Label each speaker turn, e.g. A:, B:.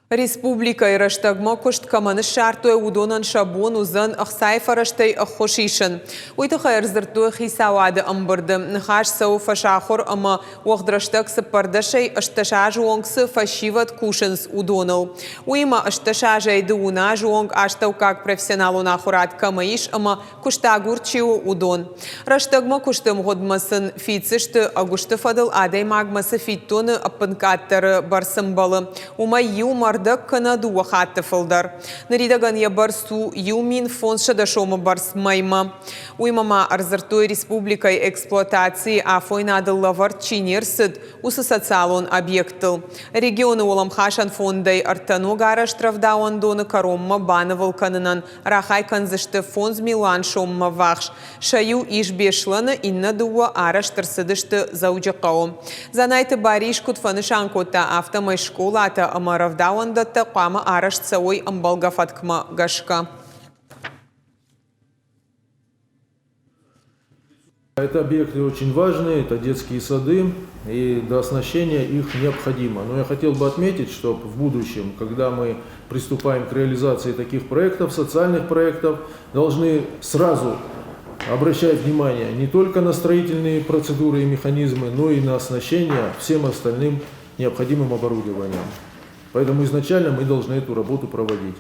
A: Республикӕйы рӕстӕгмӕ куыст кӕмӕн ссардтой, уыдонӕн сӕ бон уыдзӕн ӕхцайы фӕрӕзтӕй ӕххуыс исын. Уый тыххӕй ӕрдзырдтой хицауады ӕмбырды. Ныхас цӕуы фӕсахуыр ӕмӕ уӕгъд рӕстӕг цыппӕрдӕсӕй 18 азы онг цы фӕсивӕд кусынц, уыдоныл. Уыимӕ 18 азӕй дыууын азы онг астӕуккаг профессионалон ахуырад кӕмӕ ис ӕмӕ Куыстагур чи у, уыдон. Рӕстӕгмӕ куысты мгъуыдмӕ сын фиддзысты, ӕгуысты фӕдыл адӕймагмӕ цы фиддоны ӕппынкъаддӕры бӕрц ӕмбӕлы, уымӕй иу мӕрдӕг кӕнӕ дыууӕ хатты фылдӕр. Ныридӕгӕн йӕ бӕрц у 1500 сомы бӕрц мӕймӕ. Уыимӕ ма ӕрдзырдтой республикӕйы эксплуатацийы афойнадыл лӕвӕрд чи не рцыд, уыцы социалон объекттыл. Регионы уӕлӕмхасӕн фондӕй ӕртӕ ногарӕзт рӕвдауӕндоны кӕронмӕ банывыл кӕнынӕн Рахай кӕндзысты фондз милуан соммӕ ввахс. Сӕ иу ис Беслӕны, иннӕ дыууӕ арӕзт ӕрцыдысты Дзӕуджыхъӕуы. Дзанайты Барис куыд фӕнысан кодта, афтӕмӕй скъолатӕ ӕмӕ рӕвдауӕндӕттӕ хъуамӕ арӕзт цӕуой ӕмбӕлгӕ фӕткмӕ гӕсгӕ.
B: Это объекты очень важные, это детские сады, и дооснащение их необходимо. Но я хотел бы отметить, что в будущем, когда мы приступаем к реализации таких проектов, социальных проектов, должны сразу обращать внимание не только на строительные процедуры и механизмы, но и на оснащение всем остальным необходимым оборудованием. Поэтому изначально мы должны эту работу проводить.